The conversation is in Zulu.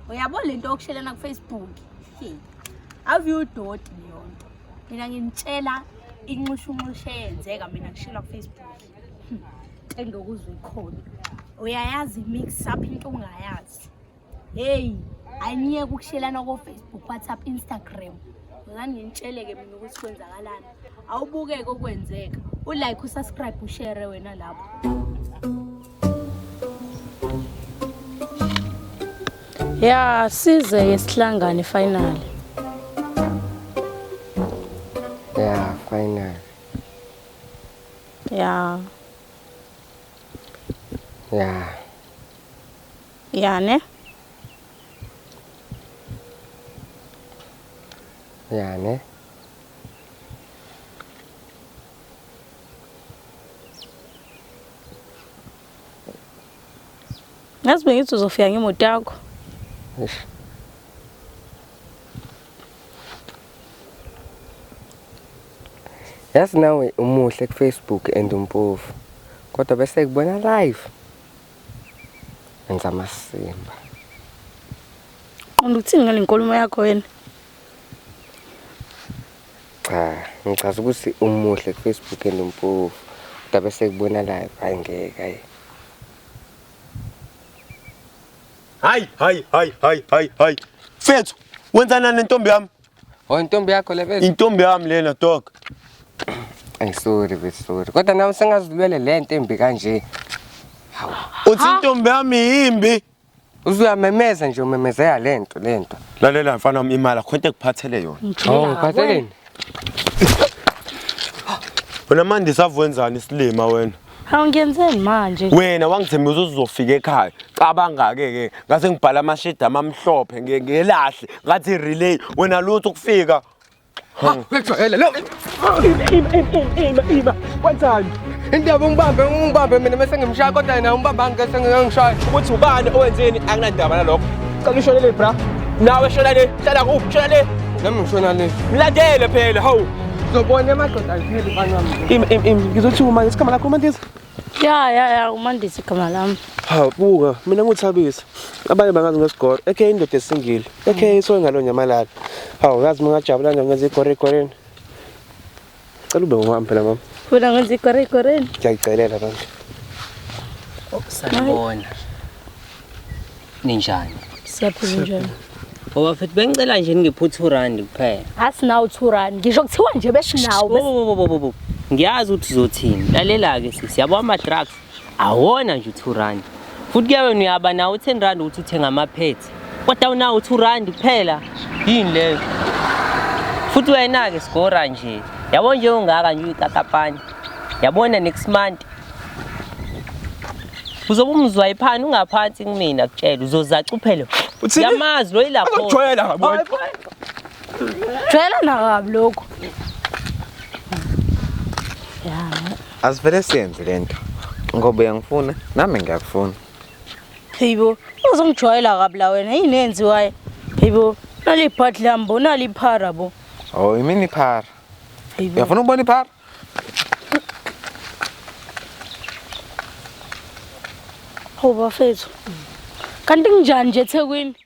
Uyabo lento yokushelana ku Facebook. Hey. Ave udoti leyo nto. Mina nginitshela inxushunxushe eyenzeka mina ngishelwa ku Facebook. Engokuzwa ikhona. Uyayazi mix up into ongayazi. Hey, aniyeke ukushelana ko-Facebook, WhatsApp, Instagram. Ngani nginitsheleke mina ukuthi kwenzakalani. Awubukeke okwenzeka. U-like, usubscribe, ushare wena lapho. Ya, size ke sihlangane finally. Yeah, finally. Ya. Yeah. Ya ne? Ya ne? Ngazi bengithi uzofika ngemoto yakho. Eish. Yazi nawe umuhle ku-Facebook and umpofu. Kodwa bese kubona live. Wenza amasimba. Qonda ukuthini ngale nkulumo yakho wena? Cha, ngichaza ukuthi umuhle ku-Facebook and umpofu. Kodwa bese kubona live, hayi ngeke hayi. Hayi, hayi, hayi, hayi, hayi, hayi. Mfethu, wenzana nentombi yami? Oh, intombi yakho le bese. Intombi yami lena dog. Ay sorry be sorry. Kodwa nawe sengazilwele le nto embi kanje. Hawu. Uthi intombi yami yimbi. Uzuyamemeza nje umemezela le nto le nto. Lalela mfana wami imali akho into ekuphathele yona. Oh, ngiphatheleni? Wena manje savwenzani isilima wena? Hawu ngiyenzeni manje? Wena wangithembisa ukuthi uzofika ekhaya. Cabanga ke ke ngase ngibhala amashidi amamhlophe ngelahle ngathi relay wena lutho ukufika. Uyajwayela lo. Ima, ima, wenzani? Indaba ungibambe ungibambe mina bese ngimshaya kodwa yena umbamba ngeke ngingishaya. Ukuthi ubani owenzeni akunandaba nalokho. Cela ushone le bra. Nawe shona le, hlala kuphi? Shona le. Nami ngishona le. Mlandele phela, hawu. Uzobona emadoda ayipheli mfana wami. Ima, ima, ima. Ngizothi uma isigama lakho uMandisa. Ya ya ya uMandisa igama lami. Hawu buka, mina nguthabisa. Abanye bangazi ngesigoro. Ekhe indoda esingile. Ekhe isonke ngalo nyamalala. Hawu ngazi mungajabula nje ngenza igore egoreni. Cela ube ngowami phela mama. Wena ngenza igore egoreni. Ngiyakucelela bandla. Sanibona. Ninjani? Siyaphila njani? Ngoba futhi bengicela nje ningiphe u-2 rand kuphela. Asinawo 2 rand. Ngisho kuthiwa nje besinawo. Bo bo bo bo bo. Ngiyazi ukuthi uzothini. Lalela-ke sisi, yabo ama-drugs awona nje u-2 rand. Futhi kuya wena uyaba nawo u-10 rand ukuthi uthenge ama-pads. Kodwa awunawo u-2 rand kuphela. Yini leyo? Futhi wena-ke sigora nje. Yabo nje ungaka nje uyikakapani. Yabona next month uzobe umzwa iphani ungaphansi kumina kutshela uzozaca uphele. Uthini? Yamazi lo yilapho. Azokujwayela kabi wena. Jwayela nakabi lokho. Asivele siyenze lento ngoba uyangifuna nami ngiyakufuna. Hayibo, uzongijwayela kabi la wena. Yini enziwayo? Hayibo, nali ibhadi lami bo, nali iphara bo. Oh, imini iphara. Hayibo. Uyafuna ukubona iphara? Hawu bafethu. Kanti kunjani nje eThekwini?